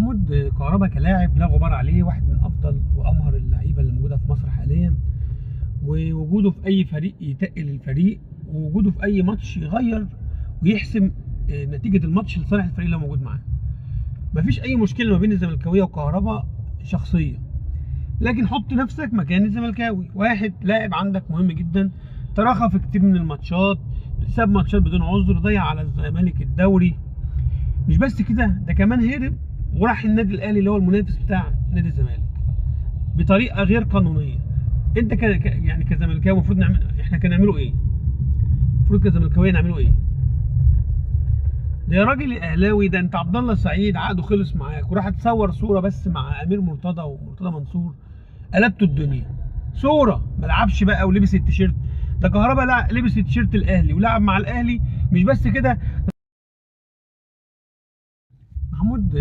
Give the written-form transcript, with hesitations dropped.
محمود كهربا كلاعب لا غبار عليه، واحد من افضل وامهر اللعيبة اللي موجودة في مصر حاليا، ووجوده في اي فريق يتقل الفريق، ووجوده في اي ماتش يغير ويحسم نتيجة الماتش لصالح الفريق اللي هو موجود معاه. مفيش اي مشكلة ما بين الزملكاويه وكهربا شخصية، لكن حط نفسك مكان الزملكاوي. واحد لاعب عندك مهم جدا، تراخى في كتير من الماتشات، ساب ماتشات بدون عذر، ضيع على الزمالك الدوري. مش بس كده، ده كمان هرب وراح النادي الاهلي اللي هو المنافس بتاع نادي الزمالك بطريقة غير قانونية. انت يعني كزملكاوي المفروض نعمل، احنا كان نعمله ايه؟ المفروض كزملكاويه نعمله ايه؟ ده يا راجل اهلاوي، ده انت عبد الله السعيد عقده خلص معاك وراح تصور صوره بس مع امير مرتضى ومرتضى منصور، قلبتوا الدنيا. صوره ما لعبش بقى ولبس التيشيرت ده، كهربا لبس التيشيرت الاهلي ولعب مع الاهلي. مش بس كده، محمود